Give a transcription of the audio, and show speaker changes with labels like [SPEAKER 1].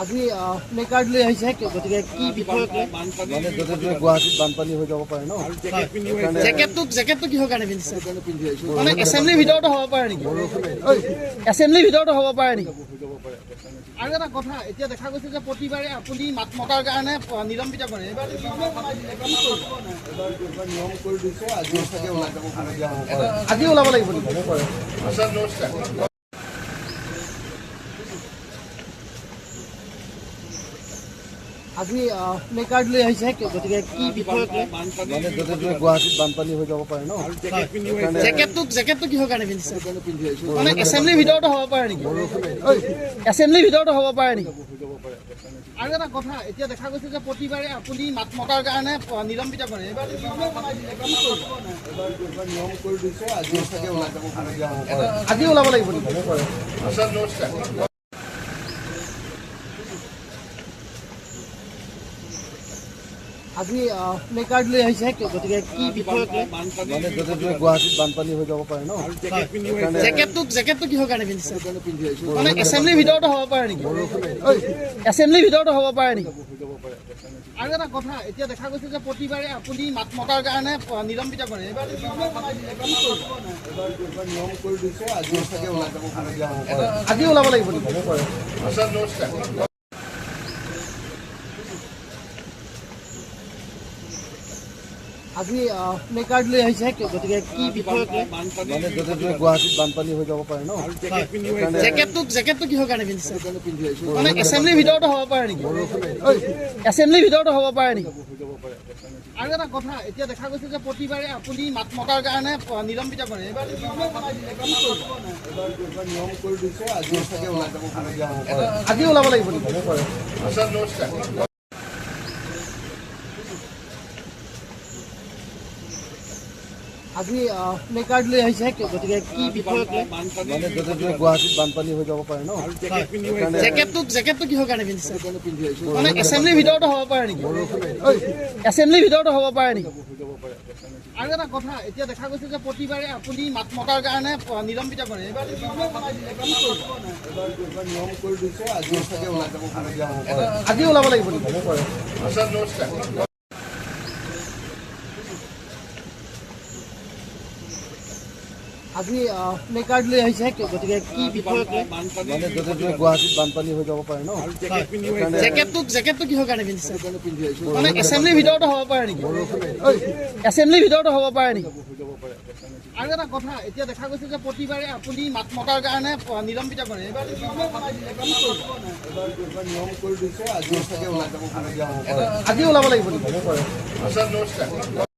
[SPEAKER 1] আজি প্লেকাৰ্ড লৈ আহিছে, গতিকে কি বিষয়ক লৈ?
[SPEAKER 2] মানে য'তে ত'তে গুৱাহাটীত বানপানী হৈ যাব পাৰে ন, সেইকাৰণে।
[SPEAKER 1] জেকেটটো কিহৰ কাৰণে পিন্ধিছে?
[SPEAKER 2] সেইকাৰণে পিন্ধি আহিছোঁ।
[SPEAKER 1] মানে এছেম্বলিৰ ভিতৰতো হ'ব পাৰে নেকি? এছেম্বলিৰ ভিতৰতো হ'ব পাৰে নেকি?
[SPEAKER 2] হৈ যাব পাৰে।
[SPEAKER 1] আৰু এটা কথা, এতিয়া দেখা গৈছে যে প্ৰতিবাৰে আপুনি মাত মতাৰ কাৰণে নিলম্বিত কৰে। এইবাৰ কি কৰিব?
[SPEAKER 2] এইবাৰ নিয়ম কৰি দিছে, আজিও চাগে ওলাই যাবলগীয়া হ'ব পাৰে।
[SPEAKER 1] আজি ওলাব লাগিব নেকি?
[SPEAKER 2] হ'ব পাৰে।
[SPEAKER 1] আজি প্লেকাৰ্ড লৈ আহিছে, গতিকে কি বিষয়ক লৈ?
[SPEAKER 2] মানে য'তে ত'তে গুৱাহাটীত বানপানী হৈ যাব পাৰে ন, সেইকাৰণে।
[SPEAKER 1] জেকেটটো কিহৰ কাৰণে পিন্ধিছে?
[SPEAKER 2] সেইকাৰণে পিন্ধি আহিছোঁ।
[SPEAKER 1] মানে এছেম্বলিৰ ভিতৰতো হ'ব পাৰে নেকি? এছেম্বলিৰ ভিতৰতো হ'ব পাৰে নেকি?
[SPEAKER 2] হৈ যাব পাৰে।
[SPEAKER 1] আৰু এটা কথা, এতিয়া দেখা গৈছে যে প্ৰতিবাৰে আপুনি মাত মতাৰ কাৰণে নিলম্বিত কৰে। এইবাৰ কি কৰিব?
[SPEAKER 2] এইবাৰ নিয়ম কৰি দিছে, আজিও চাগে ওলাই যাবলগীয়া হ'ব পাৰে।
[SPEAKER 1] আজি ওলাব লাগিব নেকি?
[SPEAKER 2] হ'ব পাৰে।
[SPEAKER 1] আজি প্লেকাৰ্ড লৈ আহিছে, গতিকে কি বিষয়ক লৈ?
[SPEAKER 2] মানে য'তে ত'তে গুৱাহাটীত বানপানী হৈ যাব পাৰে ন, সেইকাৰণে।
[SPEAKER 1] জেকেটটো কিহৰ কাৰণে পিন্ধিছে?
[SPEAKER 2] সেইকাৰণে পিন্ধি আহিছোঁ।
[SPEAKER 1] মানে এছেম্বলিৰ ভিতৰতো হ'ব পাৰে নেকি? এছেম্বলিৰ ভিতৰতো হ'ব পাৰে নেকি?
[SPEAKER 2] হৈ যাব পাৰে।
[SPEAKER 1] আৰু এটা কথা, এতিয়া দেখা গৈছে যে প্ৰতিবাৰে আপুনি মাত মতাৰ কাৰণে নিলম্বিত কৰে। এইবাৰ কি কৰিব?
[SPEAKER 2] এইবাৰ নিয়ম কৰি দিছে, আজিও চাগে ওলাই যাবলগীয়া হ'ব পাৰে।
[SPEAKER 1] আজি ওলাব লাগিব নেকি?
[SPEAKER 2] হ'ব পাৰে।
[SPEAKER 1] আজি প্লেকাৰ্ড লৈ আহিছে, গতিকে কি বিষয়ক লৈ?
[SPEAKER 2] মানে য'তে ত'তে গুৱাহাটীত বানপানী হৈ যাব পাৰে ন, সেইকাৰণে।
[SPEAKER 1] জেকেটটো কিহৰ কাৰণে পিন্ধিছে?
[SPEAKER 2] সেইকাৰণে পিন্ধি আহিছোঁ।
[SPEAKER 1] মানে এছেম্বলিৰ ভিতৰতো হ'ব পাৰে নেকি? এছেম্বলিৰ ভিতৰতো হ'ব পাৰে নেকি?
[SPEAKER 2] হৈ যাব পাৰে।
[SPEAKER 1] আৰু এটা কথা, এতিয়া দেখা গৈছে যে প্ৰতিবাৰে আপুনি মাত মতাৰ কাৰণে নিলম্বিত কৰে। এইবাৰ কি কৰিব?
[SPEAKER 2] এইবাৰ নিয়ম কৰি দিছে, আজিও চাগে ওলাই যাবলগীয়া হ'ব পাৰে।
[SPEAKER 1] আজি ওলাব লাগিব নেকি?
[SPEAKER 2] হ'ব পাৰে।
[SPEAKER 1] আজি প্লেকাৰ্ড লৈ আহিছে, গতিকে কি বিষয়ক লৈ?
[SPEAKER 2] মানে য'তে ত'তে গুৱাহাটীত বানপানী হৈ যাব পাৰে ন, সেইকাৰণে।
[SPEAKER 1] জেকেটটো কিহৰ কাৰণে পিন্ধিছে?
[SPEAKER 2] সেইকাৰণে পিন্ধি আহিছোঁ।
[SPEAKER 1] মানে এছেম্বলিৰ ভিতৰতো হ'ব পাৰে নেকি? এছেম্বলিৰ ভিতৰতো হ'ব পাৰে নেকি?
[SPEAKER 2] হৈ যাব পাৰে।
[SPEAKER 1] আৰু এটা কথা, এতিয়া দেখা গৈছে যে প্ৰতিবাৰে আপুনি মাত মতাৰ কাৰণে নিলম্বিত কৰে। এইবাৰ কি কৰিব?
[SPEAKER 2] এইবাৰ নিয়ম কৰি দিছে, আজিও চাগে ওলাই যাবলগীয়া হ'ব পাৰে।
[SPEAKER 1] আজি ওলাব লাগিব নেকি?
[SPEAKER 2] হ'ব পাৰে।
[SPEAKER 1] আজি প্লেকাৰ্ড লৈ আহিছে, গতিকে কি বিষয়ক লৈ?
[SPEAKER 2] মানে য'তে ত'তে গুৱাহাটীত বানপানী হৈ যাব পাৰে ন, সেইকাৰণে।
[SPEAKER 1] জেকেটটো কিহৰ কাৰণে পিন্ধিছে?
[SPEAKER 2] সেইকাৰণে পিন্ধি আহিছোঁ।
[SPEAKER 1] মানে এছেম্বলিৰ ভিতৰতো হ'ব পাৰে নেকি? এছেম্বলিৰ ভিতৰতো হ'ব পাৰে নেকি?
[SPEAKER 2] হৈ যাব পাৰে।
[SPEAKER 1] আৰু এটা কথা, এতিয়া দেখা গৈছে যে প্ৰতিবাৰে আপুনি মাত মতাৰ কাৰণে নিলম্বিত কৰে। এইবাৰ কি কৰিব?
[SPEAKER 2] এইবাৰ নিয়ম কৰি দিছে, আজিও চাগে ওলাই যাবলগীয়া হ'ব পাৰে।
[SPEAKER 1] আজি ওলাব লাগিব নেকি?
[SPEAKER 2] হ'ব পাৰে।